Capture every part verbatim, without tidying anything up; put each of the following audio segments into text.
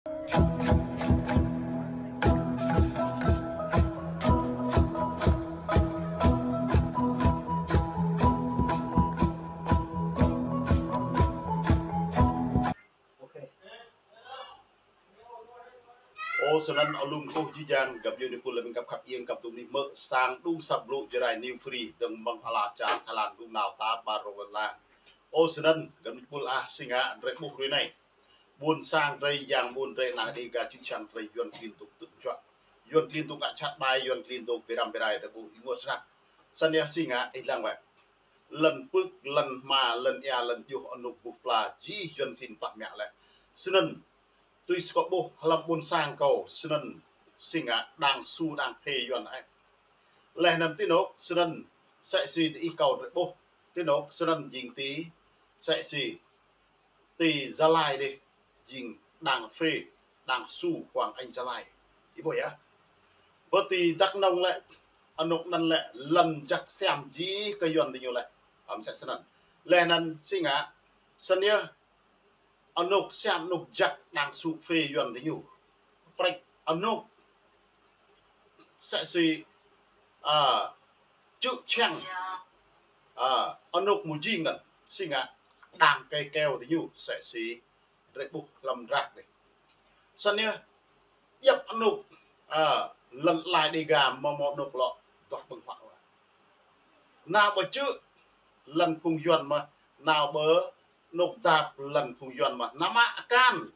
Ơ, snăn alum kơkuh jih jang, găp djuê pul lăm găp khăp iêng, găp dŭm anih mơ̆ sang đŭng asăp blŭ Jarai New Free, dơ̆ng mơ̆ng ala čar Thái Lan đŭng nao tar ƀar rŏng lŏn ala. Ơ, snăn găp djuê pul ah, si ngă drei ƀuh hrơi anai. Ƀuôn sang drei, yang ƀuôn drei, ană Dêga čư̆ čhiăng drei, Yuăn klin dôk tŭt juă. Yuăn klin dôk ngă čăt ƀai, Yuăn klin dôk bi răm bi rai, drei ƀuh ênguôt snăk. Snăn yơh si ngă, ih lăng wơ̆t. Lŏn pưk, lŏn hma, lŏn ia, lŏn djuh, anôk buh pla, jih Yuăn klin plah mă lĕ. Snăn, tui si kâo ƀuh hlăm ƀuôn sang kâo, snăn si ngă đang su đang phê Yuăn ĕ. Leh anăn ti anôk, snăn msĕ si ti ih kâo drei ƀuh, ti anôk, snăn jing ti, msĕ si ti Gia Lai dih, jing đang phê, đang su Hoàng Anh Gia Lai. Ih ƀuh yơh. Bơ ti Đắk Nông lĕ, anôk anăn lĕ, lŏn jăk siam jih kơ Yuăn diñu lĕ. Ơ, msĕ snăn. Leh anăn si ngă, snăn yơh, anôk siam anôk jăk đang su phê Yuăn diñu. Prĕč anôk msĕ si, ơ, čư̆ čhiăng, ơ, anôk mơjing anăn, si ngă đang kê keo diñu, msĕ si drei ƀuh hlăm drah dih. Snăn yơh, djăp anôk, ơ, lŏn ala Dêga mâo mâo anôk lŏ duah ƀơ̆ng huă wa. Nao ƀơ čư̆ lŏn phung Yuăn mơh, nao ƀơ anôk dap lŏn phung Yuăn mơh, nao mă akan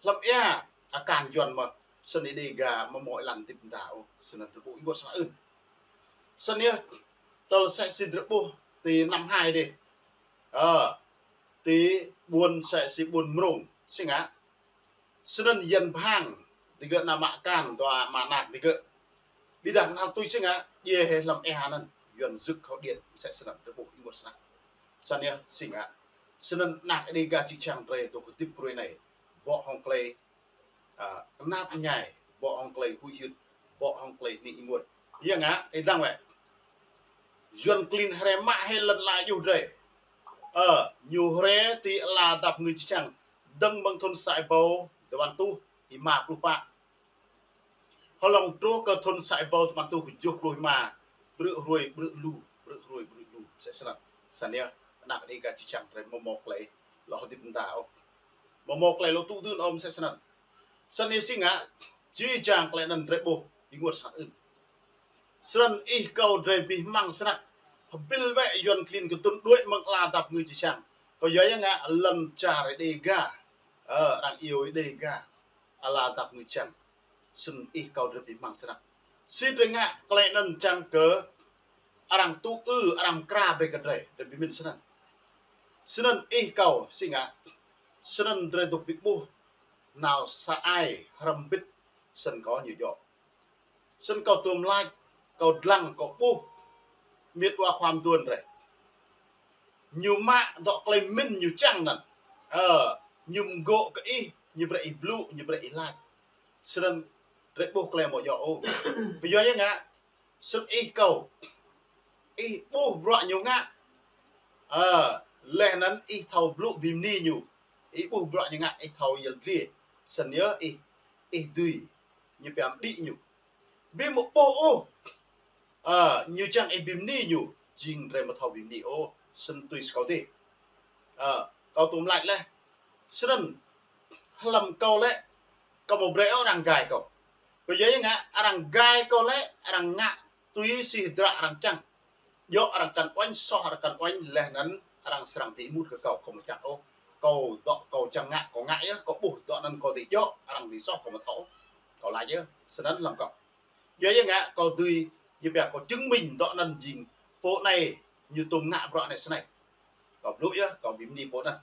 hlăm ia akan Yuăn mơh, snăn Dêga mâo mâo êlan dĭp mda ôh, snăn drei ƀuh ênguôt snăk ưn. Snăn yơh, tơl msĕ si drei ƀuh ti Nam Hai dih. Ơ, ti ƀuôn msĕ si ƀuôn Mrông, si ngă. Snăn Yuăn bhang digơ̆ nao mă akan, dua mă anak digơ̆. Ƀiădah nao tui si ngă, djiê hĕ hlăm êa anăn, Yuăn rơ̆k kâo điện, msĕ snăn drei ƀuh ênguôt snăk. Snăn yơh, si ngă. Snăn anak Dêga čư̆ čhiăng drei dôk hơdip hrơi anai, bŏ hŏng klei, ơ, knap mñai, bŏ hŏng klei huĭ hyưt, bŏ hŏng klei hơning ênguôt. Yua ngă, ih lăng wơ̆t. Yuăn klin hriê mă hĕ lŏn ala djuh drei. Ơ, ñu hriê ti ala dap ngui čư̆ čhiăng, dơ̆ng mơ̆ng thŭn sa êbâo dua păn êtuh êma pluh pă. Hlŏng truh kơ thŭn sa êbâo dua păn êtuh kjuh pluh êma, ƀrư̆ hruê ƀrư̆ lu, ƀrư̆ hruê ƀrư̆ lu, msĕ snăn. Snăn yơh, anak Dêga čư̆ čhiăng drei mâo mâo klei lŏ hơdip mda ôh. Mâo mâo klei lŏ tŭ dưn ôh, msĕ snăn. Snăn yơh si ngă, jih jang klei anăn drei ƀuh ênguôt snăk ưn. Snăn ih kâo drei bi hmăng snăk, hơbĭl wơ̆t Yuăn klin kơtŭn đuĕ mơ̆ng ala dap ngui čư̆ čhiăng. Kơ yua ngă lŏn čar Dêga, ơ, arăng iâu Dêga, ala dap ngui čư̆ čhiăng. Snăn ih kâo drei bi hmăng snăk. Si drei ngă klei anăn čiăng kơ arăng tŭ ư, arăng mkra brei kơ drei, drei bi mĭn snăn. Snăn ih kâo si ngă, snăn drei dôk bi ƀuh, nao sa ai hrăm mbĭt, snăn kâo ñu djŏ. Snăn kâo tuôm lač, kâo dlăng, kâo ƀuh, mĭt wa khua mduôn drei. Ñu mă dŏ klei mĭn ñu čiăng anăn. Ơ, ñu mgô̆ kơ ih, ñu brei ih blŭ, ñu brei ih lač. Snăn drei ƀuh klei mâo djŏ ôh. Bi yua ngă, snăn ih kâo, ih ƀuh bruă ñu ngă. Ơ, leh anăn ih thâo blŭ bi mni ñu. Ih ƀuh bruă ñu ngă, ih thâo yăl dliê. Snăn yơh ih, ih dưi ñu pia mđĭ ñu. Bi mâo ƀuh ôh, ơ, ñu čiăng ih bi mni ñu, jing drei amâo thâo bi mni ôh, snăn tui si kâo dih. Ơ, kâo tuôm lač leh, snăn hlăm kâo lĕ, kâo amâo brei ôh arăng gai kâo. Kơ yua ngă, arăng gai kâo lĕ, arăng ngă tui si hdră arăng čiăng. Djŏ arăng kăn uêñ, soh arăng kăn uêñ, leh anăn arăng srăng bi êmut kơ kâo, kâo amâo čang ôh. Kâo dŏ kâo čiăng ngă, kâo ngă yơh, kâo ƀuh dŏ anăn kâo dưi djŏ, arăng dưi soh kâo amâo thâo ôh. Kâo lač yơh, snăn hlăm kâo. Yua ngă kâo dưi, ñu pia kâo chứng minh dŏ anăn jing, pô anei ñu tuôm ngă bruă anei snei. Kâo blŭ yơh, kâo bi mni pô anăn.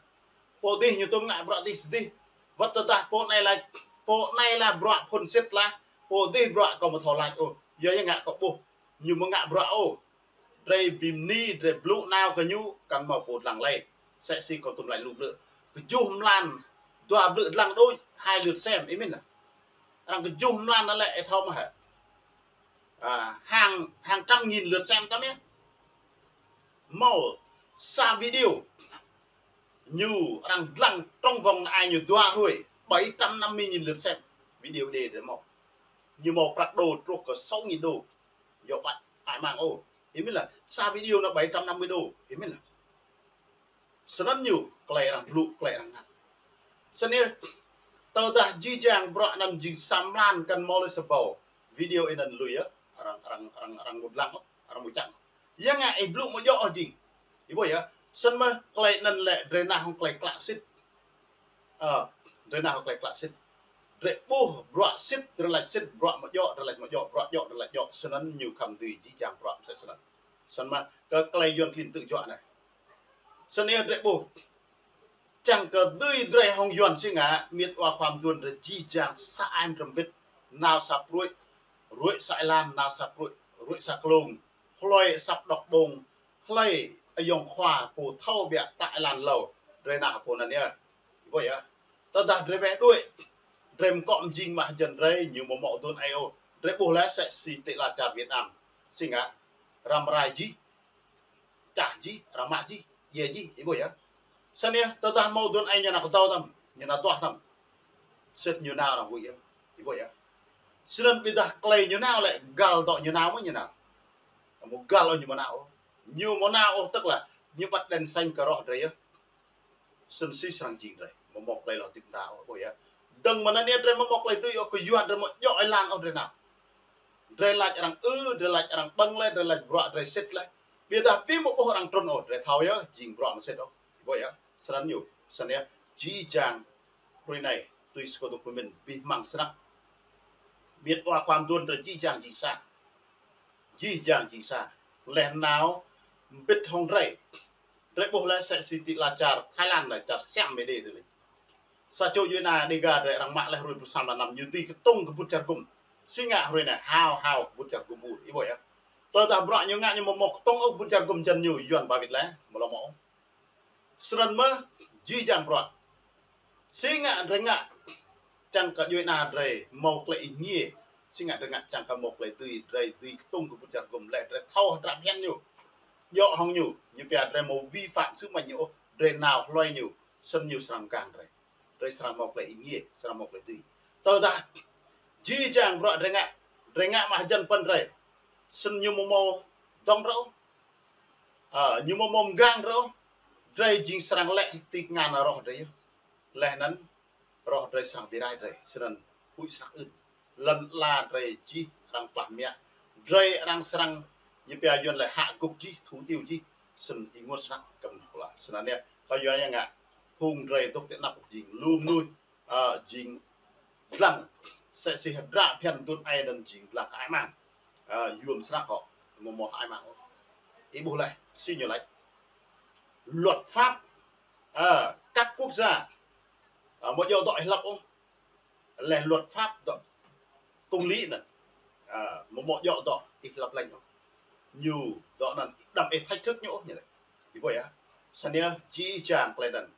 Pô dih ñu tuôm ngă bruă dih sdih. Wăt tơdah pô anei lač, pô anei lah bruă phŭn sĭt lah, pô dih bruă kâo amâo thâo lač ôh. Yua ngă kâo ƀuh, ñu amâo ngă bruă ôh. Drei bi mni, drei blŭ nao kơ ñu, kăn mâo pô dlăng lei. Msĕ si kâo tuôm lač lu blư̆. Kjuh mlan, dua blư̆ dlăng đôč, hai lượt xem, ih mĭn ah. Arăng kjuh mlan anăn lĕ, ih thâo mơh hă. À, hàng, hàng trăm nghìn lượt xem tăm yơh. Mâo sa video. Ñu arăng dlăng trong vòng ai ñu dua hruê. Bảy trăm năm mươi nghìn lượt xem video đê đê mâo. Ñu mâo prăk đô truh kơ sáu nghìn đô. Yua ƀai, ƀai mang ôh. Hĭ mĭn lah, sa video anŭn bảy trăm năm mươi đô. Hĭ mĭn lah. Snăn ñu, tơlơi arăng blŭ, tơlơi arăng ngă. Snăn yơh, tơdah jih jang bruă anŭn jing sa mlan kăn mâo lĕ sa ƀâo. Video anŭn lui yơh, arăng, arăng, arăng, arăng mŭt lăng, arăng mŭt čang. Yang ngă ih blŭ mơ̆ djơ̆ ôh jing. Ih ƀuh yơh, snăn mơ̆ tơlơi anŭn lĕ drơi nao hŏng tơlơi klă sĭt. Ơ, drơi nao hŏng tơlơi klă sĭt. Drơi ƀuh bruă sĭt, drơi laĭ sĭt, bruă mơ̆ djơ̆, drơi laĭ mơ̆ djơ̆, bruă djơ̆, drơi laĭ djơ̆, snăn ñu khăm dưi jih jang bruă msĕ snăn. Snăn mơ̆ kơ tơlơi Yuăn klin tŭ juă anai. Snăn yơh drơi ƀuh. Čang kơ dưi drơi hŏng Yuăn si ngă, miêt wa khua mduôn drơi jih jang sa ai rơmbit, nao sa pruih, ruih sa êlan, nao sa pruih, ruih sa klông, hlơi asăp đŏk ƀông, hlơi ayŏng khua pô thâo ƀiă ta êlan hlâo, drơi nao pô anŭn yơh. Ih ƀuh yơh. Tơdah drơi weh đuaĭ, drơi mơkŏ mjing mah jăn drơi, ñu mơ̆ mâo aduôn ai ôh. Drơi ƀuh lĕ sĕ si tê la čar Việt Nam. Si ngă, răm rai jih, čah jih, răm mă jih, djai jih, ih ƀuh yơh. Snăn yơh, tơdah mâo aduôn ai ñu nao kơdâo tăm, ñu nao duah tăm. Sĭt ñu nao arăng huĭ yơh, ih ƀuh yơh. Snăn ƀiădah tơlơi ñu nao lĕ găl dŏ ñu nao mơ̆ ñu nao. Mơ̆ găl ôh ñu mơ̆ nao ôh. Ñu mơ̆ nao ôh tức là ñu bật đèn xanh kơ roh drơi yơh. Snăn si srăng jing drơi. Mơ̆ mâo tơlơi lŏ tĭp ta ôh, ƀuh yơh. Dơ̆ng mơ̆ anai drơi mơ̆ mâo tơlơi dưi ôh kơ Yuăn drơi mơ̆ djơ̆ êlan ôh drơi nao. Drơi laĭ arăng ư, drơi laĭ arăng ƀơ̆ng lĕ, drơi laĭ bruă drơi sĭt lĕ. Ƀiădah ƀing mơ̆ ƀuh arăng trŭn ôh, drơi thâo yơh, jing bruă mơ̆ sĭt ôh. Ƀuh yơh, snăn ñu, snăn yơh, jih jang, hrơi anai, tui si kâo dŏ pơmĭn, abih bang snăk. Miêt wa khua mduôn drơi jih jang jing sa. Jih jang jing sa. Leh nao, mbĭt hŏng drơi. Drơi ƀuh lĕ sĕ si tê la čar Thái Lan lĕ čar Siam mơ̆ đê tơ lĕ. Sa čô djuê ana Đêga drơi arăng mă leh hrơi pluh sa mlan năm ñu dưi kơtông kơ ƀut čar gŭm. Si ngă hrơi anai hao hao kơ ƀut čar gŭm ur. Ih ƀuh yơh. Tơdah bruă ñu ngă ñu mơ̆ mâo kơtông ôh ƀut čar gŭm jăn ñu Yuăn ba wĭt leh. Mơ̆ lŏ mâo. Snăn mơ̆ jih jang bruă. Si ngă drơi ngă čang kơ djuê ana drơi mâo tơlơi ih ngiê. Si ngă drơi ngă čang kơ mâo tơlơi dưi, drơi dưi kơtông kơ ƀut čar gŭm leh drơi thâo hơdră phiăn ñu. Djơ̆ hŏng ñu, ñu pia drơi mâo vi phạm sứ mệnh ñu ôh, drơi nao hlơi ñu, snăn ñu srăng mgang drơi. Drơi srăng mâo tơlơi ih ngiê, srăng mâo tơlơi dưi. Tơdah jih jang bruă drơi ngă, drơi ngă mah jăn păn drơi. Snăn ñu mơ̆ mâo dŏng drơi ôh. Ơ, ñu mơ̆ mâo mgang drơi ôh. Drơi jing srăng lĕ ti kngan roh drơi yơh. Leh anăn roh drơi srăng bi rai drơi, snăn huĭ snăk ưn. Lăn ala drơi jih arăng plah mă. Drơi arăng srăng ñu pia Yuăn lĕ hạ gục jih, thủ tiêu jih. Snăn ih ênguôt snăk kăm pla. Snăn yơh, kơ yua yang ngă. Phung drơi dŏ ti anăp jing lu mnuih, ơ, jing dlăng. Sĕ si hơdră phiăn aduôn ai anŭn jing dlăng hơai mang. Ơ, yuôm snăk hŏ, mơ̆ mâo hơai mang ôh. Ih ƀuh leh, si ñu laĭ. Luật pháp, ơ, các quốc gia, ơ, mơ̆ djơ̆ dŏ ih hlăp ôh. Leh luật pháp dŏ công lý anŭn. Ơ, mơ̆ mâo djơ̆ dŏ ih hlăp lĕ ñu. Ñu dŏ anŭn đăm ih thách thức ñu ôh ñu lĕ. Ih ƀuh yơh. Snăn yơh jih jang tơlơi anŭn.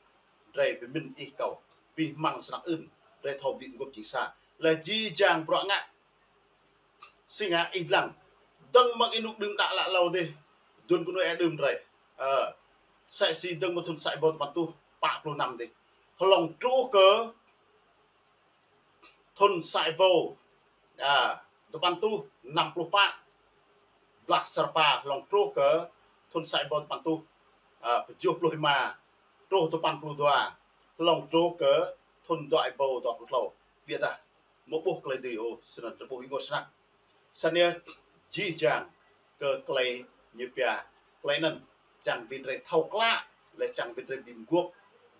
Drơi pơmĭn ih kâo. Abih bang snăk ưn. Drơi thâo ƀĭ mguôp jing sa. Leh jih jang bruă ngă. Si ngă ih dlăng. Dơ̆ng mơ̆ng ênuk đưm đă lă hlâo dih. Aduôn kơnuih ih đưm drơi. Ơ. Sĕ si dơ̆ng mơ̆ng thŭn sa êbâo dua păn êtuh pă pluh năm dih. Hlŏng truh kơ thŭn sa êbâo, a, dua păn êtuh năm pluh pă, blah Srơpa hlŏng truh kơ thŭn sa êbâo dua păn êtuh, a, kơjuh pluh rơma, truh dua păn pluh dua, hlŏng truh kơ thŭn dua êbâo dua pluh tlâo. Ƀiădah, mơ̆ ƀuh tơlơi dưi ôh, snăn drơi ƀuh ênguôt snăk. Snăn yơh, jih jang kơ tơlơi ñu pia, tơlơi anŭn, čang ƀing drơi thâo klă, leh čang ƀing drơi ƀĭ mguôp,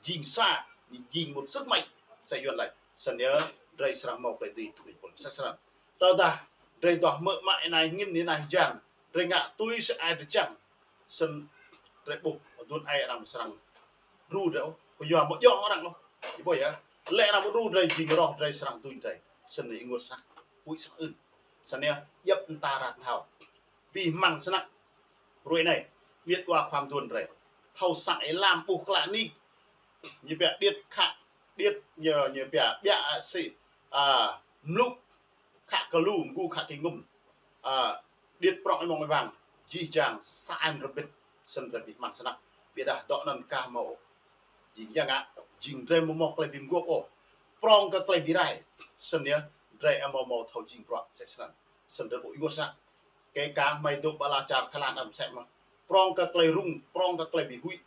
jing sa, jing một sức mạnh, sa Yuăn laĭ, snăn yơh, drơi srăng mâo tơlơi dưi, tui anŭn pô msĕ snăn. Tơdah, drơi duah mơ̆ mă ih nai angĭn ih nai hơjan, drơi ngă tui si ai drơi čang, snăn drơi ƀuh, aduôn ai arăng srăng đru drơi ôh, kơ yua mơ̆ djơ̆ arăng ôh, ih ƀuh yơh, leh arăng mơ̆ đru drơi jing roh drơi srăng dưi drơi, snăn ih ênguôt snăk, huĭ snăk ưn. Snăn yơh, djŏp mta rak hao. Abih bang snăk. Hrơi anai, miêt wa khua mduôn drơi. Thâo săng ih lam ƀuh klă nik. Ñu pia điêt khă, điêt ñu, ñu pia ƀiă si, a, mluk khă kơ lu, mgu khă kơ ngŭm. A, điêt prŏng ih mơ̆ng ih wang. Jih jang sa ai rơbit, snăn drơi abih bang snăk. Ƀiădah dŏ anŭn kah mâo. Jing yang ngă, jing drơi mơ̆ mâo tơlơi ƀĭ mguôp ôh. prong kơ tơlơi ƀu rai. Snăn yơh, drei amâo mâo thâo jing bruă msĕ snăn. Snăn drei ƀu ênguôt snăk. Kơ kah hmei dôk ƀơi ala čar Thái Lan ăt msĕ mơh. Prong kơ tơlơi rŭng, prong kơ tơlơi ƀu huĭ,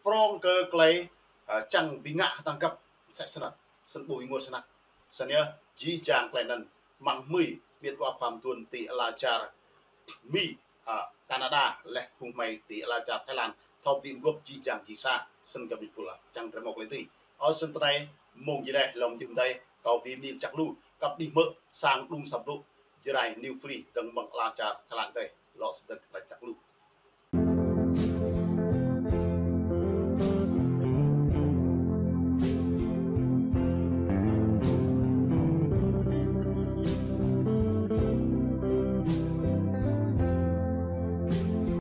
prong kơ tơlơi, ơ, čang ƀu ngă hơtăng găp msĕ snăn. Snăn ƀu ênguôt snăk. Snăn yơh, jih jang tơlơi anăn mơ̆ng hmei, ƀiădah khua mduôn ti ala čar Mi, ơ, Canada, leh phung hmei ti ala čar Thái Lan, thâo ƀĭ mguôp jih jang jing sa, snăn găp ni pula, čang drei mâo klei tui. Ơ, snăn tơnai, mông jih leh, lŏm jih mdei, kâo ƀĭ mni čăk lu, kăp đih mơ̆, sang đung săp lu, Jrai New Free, dơ̆ng mơ̆ng ala čar Thái Lan tê, lŏ sơdơ̆ng kơ čăk lu.